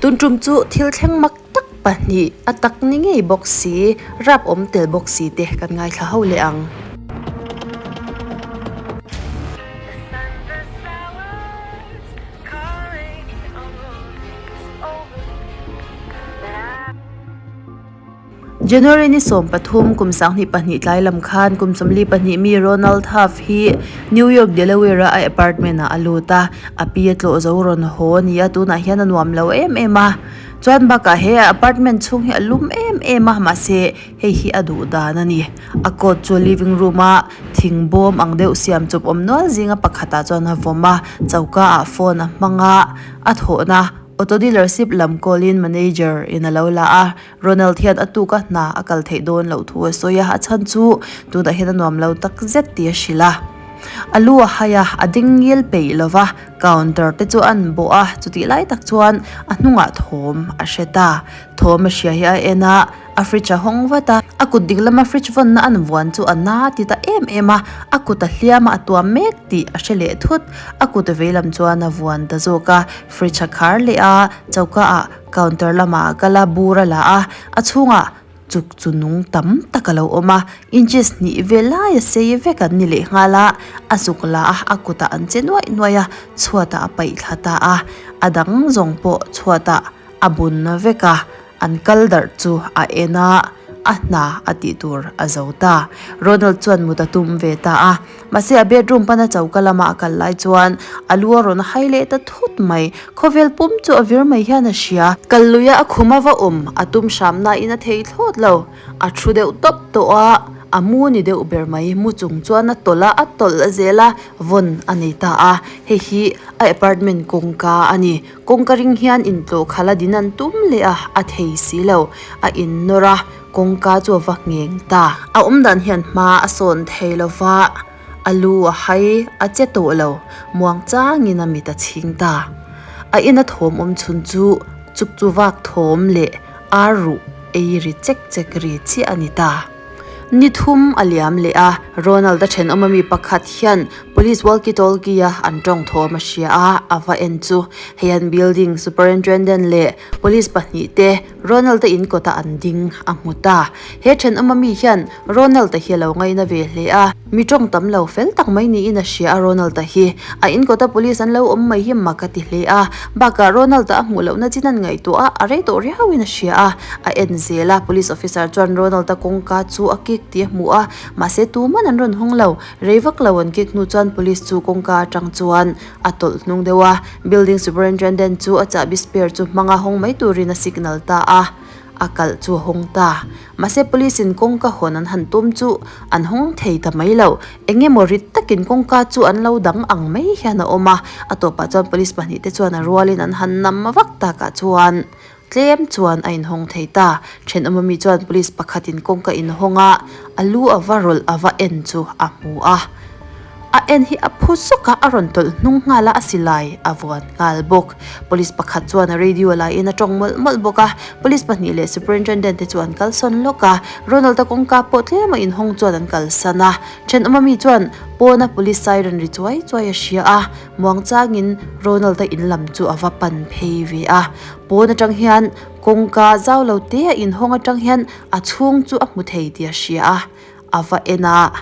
Tun tum chu thil thleng mak tak pahnih a tak ni ngei bawk si, rap awm tel bawk si te kan ngaithla ho leh ang. January ni 13 kum 22 tlai lam khan kum 42 mi Ronald Huff hi New York Delaware a apartment ah a lut a, a pi a tlawh zo rawn haw a ni a, tunah hian a nuam lo em em a. Chuan bakah he a apartment chhung hi a lum em em a, mahse hei hi a duh dan a ni. A coat chu living room a thing bawm ang deuh siam chawp awm nual zinga pakhatah chuan a vawm a, choka ah phone a hmang a, a thawhna auto dealership lam call in manager in a lo la a. Ronald hian a tuka hna a kal theih dawn loh thu a sawi a, a chhan chu tunah hian a nuam lo tak zet tih a hrilh a. A lu a hai a, a ding ngil peih lo va, counter te chu an bawh a, chutih lai tak chuan a hnungah thawm a hre ta. Thawm a hria hi a en a, a fridge a hawng vat a, a kut ding lama fridge vawnna an vuan chu a na ti ta em em a, a kut a hliam a, a tuam mek tih a hre leh thut. A kut veilam chuan a vuan ta zawk a, fridge a khar leh a, choka ah Counter lamah a kal a, bur a la a, a chhungah chuk chu nung tam tak a lo awm a, inches hnih vel lai a sei vek an ni leh nghal a, a zuk la a, a kutah an che nuaih nuaih a, chhuatah a paih thla ta a, a dang zawng pawh chhuatah a bun vek a, an kal darh chu a en a. A hna a tih tur a zo ta. Ronald chuan mut a tum ve ta a. Mahse a bedroom pana choka lama a kal lai chuan a lu a rawn hai leh ta thut mai. Khawvel pum chu a vir mai hian a hria. Kal luia a khum a va awm a tum hram nain a thei thlawt lo. A thu deuh tawp tawh a, a mu ni deuh ber mai. Mu chung chuan a tawlh a, a tawlh a zel a, vawn a nei ta a. Hei hi a apartment kawngka a ni. Kawngka ring hian intlawh khalh a din an tum leh a, a thei si lo. A innawr a, kawngka chu a va ngheng ta. A awmdan hian hma a sawn thei lo va, a lu a hai, a che tawh lo. Muang changin a mit a chhing ta. A ina thawm awm chhun chu chuk chu vak thawm leh ar ruh ei ri chek chek ri chiah a ni ta. Ni thum a liam leh a, Ronald-a thenawm ami pakhat hian Police walkie talkie a an tawng thawm a hria a, a va en chu hei an building superintendent leh Police pahnih te Ronald-a in kawtah an ding a hmu ta. He thenawm ami hian Ronald-a hi a lo ngaina ve hle a, mi tawng tam lo fel tak mai niin a hria a Ronald-a hi a in kawta Police an lo awm mai hi mak a ti hle a, bakah Ronald-a a hmuh lohna chin an ngaihtuah a, a rei tawh riauin a hria a. A en zel a, police officer chuan Ronald-a kawngka chu a kik tih a hmu a, mahse tuman an rawn hawng lo. Rei vak lo an kik hnu chuan police chu kawngka atang chuan a tawlh hnung deuh a, building superintendent chu a chahbi spare chu hmanga hawng mai turin a signal ta a, a kalh chu a hawng ta. Mahse police in kawngka hawn an han tum chu an hawng thei ta mai lo. Eng emaw rit takin kawngka chu an lo dang ang mai hian a awm a, a tawpah chuan police pahnih te chuan a rualin an han nam vak takah chuan Tlem chuan a inhawng thei ta. Thenawm ami chuan police pakhatin kawngka inhawng a, a lu a va rawlh a va en chu a hmu a. A en hi a phu sawk a, a rawn tawlh hnung nghal a, a silai a vuan nghal bawk. Police pakhat chuan a radio laiin a tawng mawlh mawlh bawk a. Police pahnih leh superintendent te chu an kalsawn lawk a. Ronald-a kawngka pawh tlema inhawng chuan an kalsan a. Thenawm ami chuan pawna police siren ri chuai chuai a hria a. Muangchangin Ronald-a in lam chu a va pan phei ve a. Pawn atang hian kawngka zau lo te a inhawng atang hian a chhung chu a hmu thei tih a hria a, a va en a,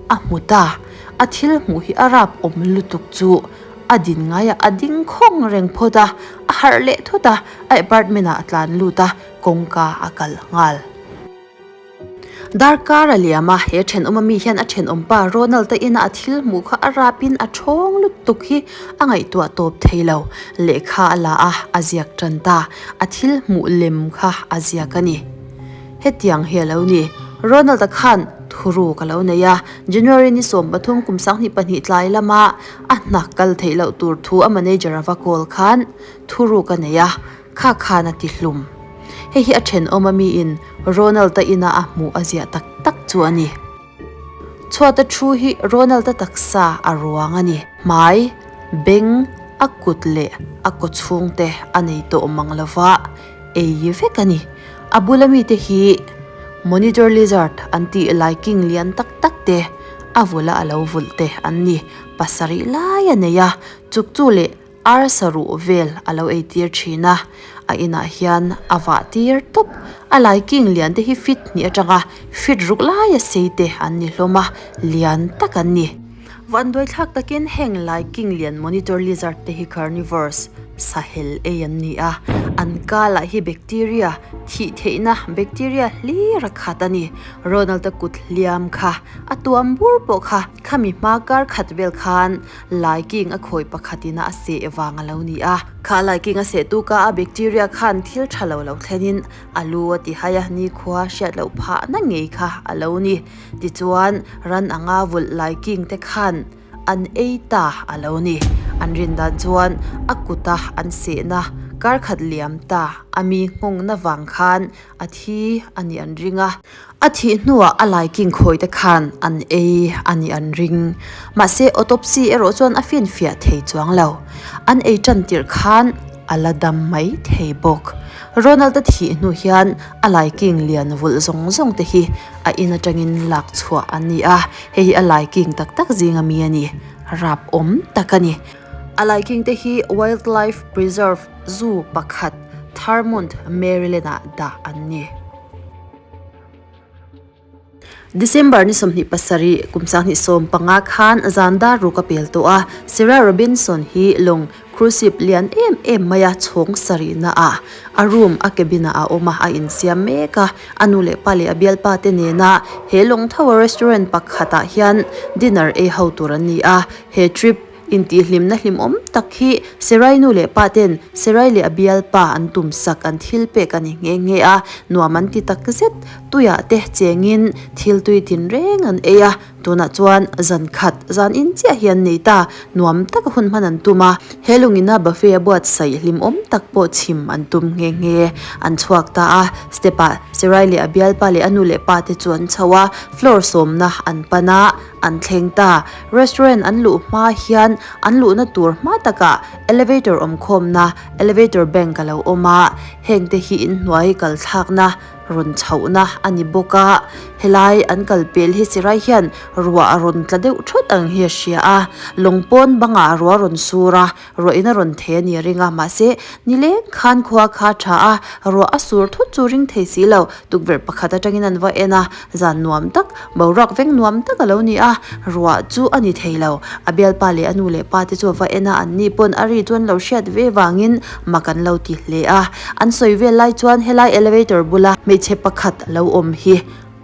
a hmu ta. A thil hmuh hi a rap awm lutuk chu a din ngaiah a ding khawng reng phawt a, a harh leh thut a, a apartment ah a tlan lut a, kawngka a kal nghal. Darkar a liam a, he thenawm ami hian a thenawm pa Ronald-a ina a thil hmuh kha a rapin a thawng lutuk hi a ngaihtuah tawp thei lo. Lehkha a la a, a ziak tan ta. A thil hmuh lem kha a ziak a ni. Hetiang hi a lo ni. Ronald-a khan thuru ka lo nei a, January ni 13 kum 22 tlai lama a hna kal theih loh tur thu a manager a va call khan thuru ka nei a, Kha khan a ti hlum. Hei hi a thenawm a miin Ronald-a ina a hmuh a ziah tak tak chu a ni. Chhuata thu hi Ronald-a taksa a ruang a ni. Hmai, beng, a kut leh a kaw chhungte a nei tawh mang lova ei vek a ni. A bula mite hi monitor lizard an tih lai king lian tak tak te a vula a lo vulh te an ni. Pasarih lai a nei a, chuk chu leh. Arsa ruh vel a lo ei tir thin a, a inah hian a vah tir tawp. A laiking lian te hi feet hnih atanga feet ruk laia sei te an ni hlawm a, lian tak an ni. Vanduai thlak takin heng laiking lian monitor lizard te hi carnivores, sahel ei an ni a, an ka lah hi bacteria thih theihna bacteria hlir a khat a ni. Ronald-a kut hliam kha a tuam bur pawh kha khami hma kar khat vel khan Laiking a khawi pakhat ina a seh vang a lo ni a. Kha laiking a seh tu ka a bacteria khan thil tha lo lo thlenin a lu a ti hai a, nikhua hriat loh phahna ngei kha a lo ni. Tichuan, ran anga vulh laiking te khan an ei ta a lo ni. An rin dan chuan a kuta an sehna kar khat liam ta a mi nghawngna vang khan a thi a nih an ring a. A thih hnuah a laiking khawi te khan an ei a nih an ring. Mahse autopsy erawh chuan a finfiah thei chuang lo. An ei tan tirh khan a la dam mai thei bawk. Ronald-a thih hnu hian a laiking lian vulh zawng zawng te hi a in atangin lak chhuah an ni a, hei hi a laiking tak tak zinga mi a ni. Rap awm tak a ni. A laiking te hi Wildlife Preserve Zoo pakhat Thurmont, Maryland-ah dah an ni. December ni 27, kum 2015 khan zan dar ruk a pel tawh a, Sarah Robinson hi lawng cruise ship lian em em maia chhawng sarihna ah a room a cabin ah a awm a, a insiam mek a. A nu leh pa leh a bialpa te nena he lawng tho a restaurant pakhat ah hian dinner ei ho tur an ni a, he trip Intihhlimna hlimawm tak hi Serai nu leh pa ten Serai leh a bialpa an tum sak an thil pek a ni nghe nghe a, nuam an ti tak zet. Tuiah te chengin thil tui tin reng an ei a, tunah chuan zan khat zan in chiah hi an nei ta, nuam taka hun hman an tum a. He lungina buffet a buatsaih hlimawm tak pawh chhim an tum nghe nghe. An chhuak ta a, step ah Serai leh a bialpa leh a nu leh pa te chu an chho a, floor sawmna an pan a. An thleng ta. Restaurant an luh hma hian an luhna tur hma takah elevator awm khawmna elevator bank a lo awm a, hengte hi inhnuai kal thlakna rawn chhohna a ni bawk a. Helai an kal pel hi Sirai hian ruah a rawn tla deuh thut ang hi a hria a, lawng pawn bangah ruah a rawn sur a, Ruahin a rawn thei a ni a ring a, mahse nileng khan khua kha a tha a, ruah a sur thut chu ring thei si lo. Tukverh pakhat atangin an va en a, zan nuam tak, boruak veng nuam tak a lo ni a, ruah chu a ni thei lo. A bialpa leh a nu leh pa te chu a va en a, an ni pawn a ri chu an lo hriat ve vangin mak an lo ti hle a. An sawi vel lai chuan helai elevator bula hmeichhe pakhat a lo awm hi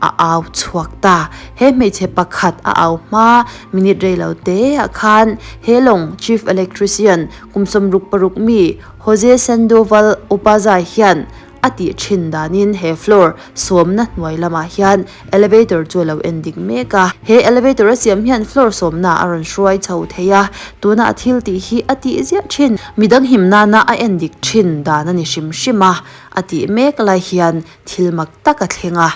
a au chhuak ta. He hmeichhe pakhat a au hma minute rei lo te ah khan he lawng Chief Electrician kum 66 mi Jose Sandoval Opaza hian a tih thin danin he floor sawmna hnuai lamah hian elevator chu a lo en dik mek a. He elevator a siam hian floor sawmna a rawn hruai chho thei a, tuna a thil tih hi a tih ziah thin. Midang him nana a en dik thin dan a ni hrim hrim a, a tih mek lai hian Thil mak tak a thleng a.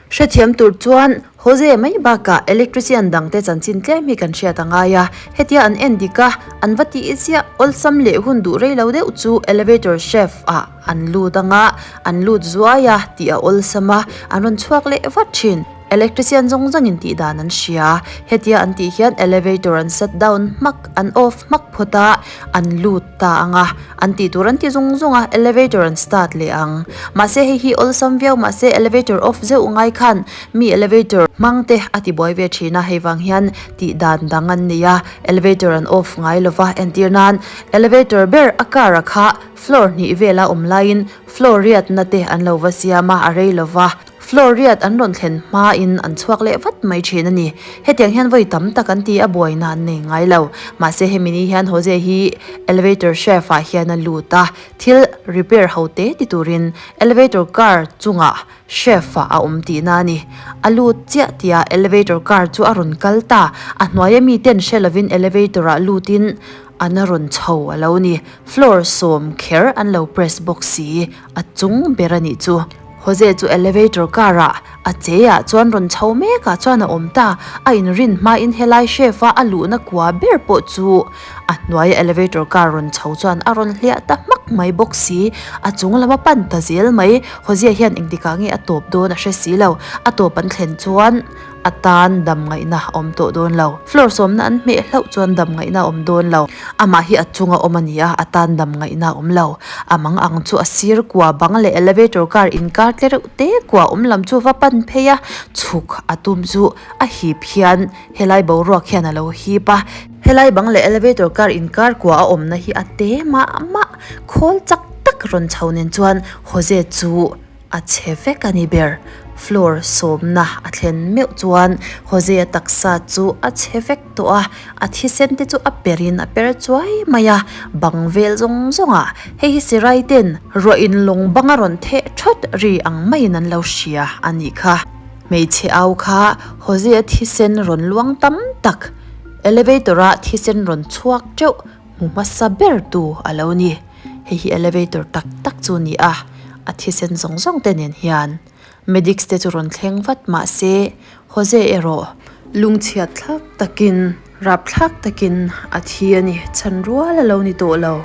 Hrethiam tur chuan Jose mai bakah electrician dangte chanchin tlem hi kan hriat a ngai a. Hetia an en dik a, an va tih ziah awlsam leh hun duh rei lo deuh chu elevator shaft ah an lut ang a, an lut zuai a tih a awlsam a, an rawn chhuak leh vat thin. Electrician zawng zawngin tih dan an hria. Hetia an tih hian elevator an shut down hmak, an off hmak phawt a, an lut ta ang a. An tih tur an ti zung zung a, elevator an start leh ang. Mahse hei hi awlsam viau mahse elevator off zeuh ngai khan mi elevator hmang te a ti buai ve thin a, hei vang hian tih dan dang an nei a, elevator an off ngai lo va. Entir nan elevator ber a car a kha floor hnih vela awm laiin floor riatna te an lo va siam a, a rei lo va. Floor riat an rawn thlen hmain an chhuak leh vat mai thin a ni. Hetiang hian vawi tam tak an ti a, buaina an nei ngai lo. Mahse hemi ni hian Jose hi elevator shaft ah hian a lut a, thil repair ho te ti turin elevator car chungah shaft ah a awm tihna a ni. A lut chiah tia elevator car chu a rawn kal ta, a hnuaia miten hre lovin elevator ah lutin an a rawn chho a lo ni. Floor sawm kher an lo press bawk si, a chung ber a nih chu. Jose chu elevator car ah a che ah chuan rawn chho mek ah chuan a awm ta. A inrin hmain helai chef a a luhna kua ber pawh chu a hnuaia elevator car rawn chho chuan a rawn hliah ta hmak mai bawk si. A chung lam a pan ta zel mai. Jose hian engtikah nge a tawp dawn a hre si lo. A tawp an thlen chuan. A tan dam ngaihna a awm tawh dawn lo. Floor sawmna an hmeh hlauh chuan dam ngaihna a awm dawn lo. Amah hi a chunga awm a ni a, a tan dam ngaihna a awm lo. A mang ang chu a sir kua bang leh elevator car inkar tle reuh te kua awm lam chu va pan phei a, chhuk a tum chu a hip hian helai boruak hian a lo hip a. Helai bang leh elevator car inkar kua a awmna hi a te mah mah khawl chak tak rawn chho nen chuan Jose chu a chhe vek a ni ber. Floor sawmna a thlen meuh chuan Jose-a taksa chu a chhe vek tawh a, a thisen te chu a per in a per chuai mai a, bang vel zawng zawng ah hei hi sirai ten ruah in lawng bang a rawn theh thawt ri ang maiin an lo hria a nih kha. Hmeichhe au kha Jose-a thisen rawn luang tam tak, elevator a thisen rawn chhuak teuh hmu hmasa ber tu a lo ni. Hei hi elevator tak tak chu ni a, a thisen zawng zawng te nen hian medics te chu rawn thleng vat mah se Jose erawh lungchhiat thlak takin rapthlak takin a thi a ni, chhan rual a lo ni tawh lo.